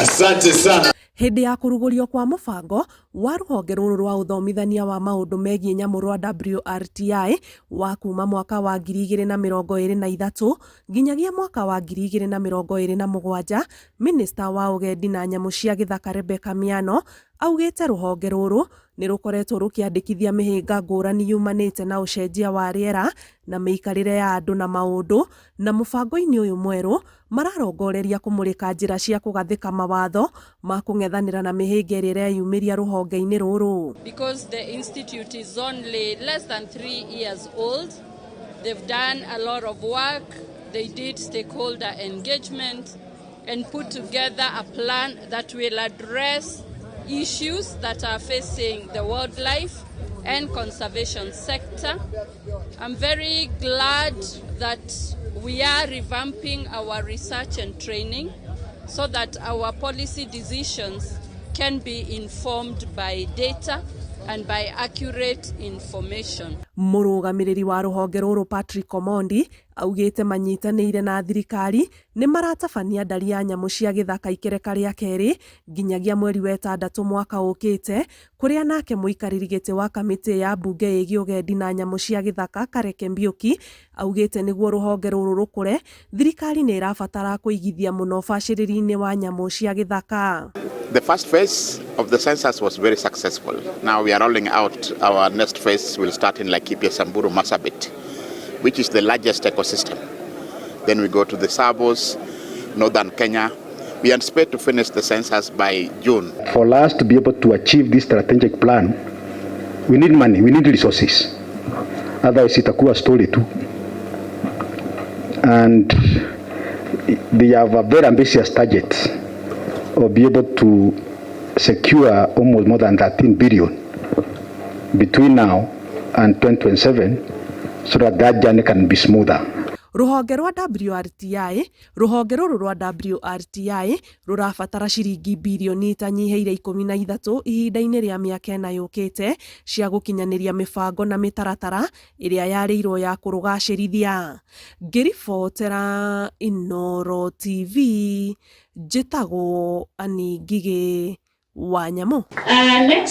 Asante sana. Hĩndĩ ya kũrugũrio kwa mũbango wa rũhonge rũrũ rwa ũthomithania wa maũndũ megiĩ nyamũ rwa WRTI wa kuma mwaka wa 2023 nginyagia mwaka wa 2027, Minista wa Ũgendi na Nyamũ cia Gĩthaka Rebecca Miano augĩte rũhonge rũrũ nĩ rũkoretwo rũkĩandĩkithia mĩhĩnga ngũrani yumanĩte na ũcenjia wa rĩera na mĩikarĩre ya andũ na maũndũ, na mũbango-inĩ ũyũ mwerũ mararongoreria kũmũrĩka njĩra cia kũgathĩka mawatho ma kũng'ethanĩra na mĩhĩnga ĩrĩa ĩreyumĩria rũhonge-inĩ rũrũ. Because the institute is only less than 3 years old, they've done a lot of work. They did stakeholder engagement and put together a plan that will address issues that are facing the wildlife and conservation sector. I'm very glad that we are revamping our research and training so that our policy decisions can be informed by data and by accurate information. Mũrũgamĩrĩri wa rũhonge rũrũ Patrick Omondi augĩte manyitanĩire na thirikari nĩ maratabania ndari ya nyamũ cia gĩthaka ikereka rĩa kerĩ nginyagia mweri wa ĩtandatũ mwaka ũkĩte, kũrĩa nake mũikarĩri gĩtĩ wa kamĩtĩ ya mbunge ĩgiĩ ũgendi na nyamũ cia gĩthaka Kareke Mbiuki augĩte nĩguo rũhonge rũrũ rũkũre, thirikari nĩ ĩrabatara kũigithia mũno ũbacĩrĩri-inĩ wa nyamũ cia gĩthaka. The first phase of the census was very successful. Now we are rolling out our next phase will start in Laikipia, Samburu, Marsabit, which is the largest ecosystem. Then we go to the Tsavos, northern Kenya. We anticipate to finish the census by June. For us to be able to achieve this strategic plan, we need money, we need resources. Otherwise itakuwa story tu. And they have a very ambitious target of be able to secure almost more than 13 billion between now and 2027 so that that journey can be smoother. Rũhonge rwa WRTI Rũhonge rũrũ rwa WRTI rũrabatara ciringi birioni itanyihĩire 13 ihinda-inĩ rĩa mĩaka 4 yũkĩte cia gũkinyanĩria mĩbango na mĩtaratara ĩrĩa yarĩirwo ya kũrũgacĩrithia. Ngĩribotera Inooro TV, njĩtagwo Annie Ngigĩ wa Nyamũ. Next.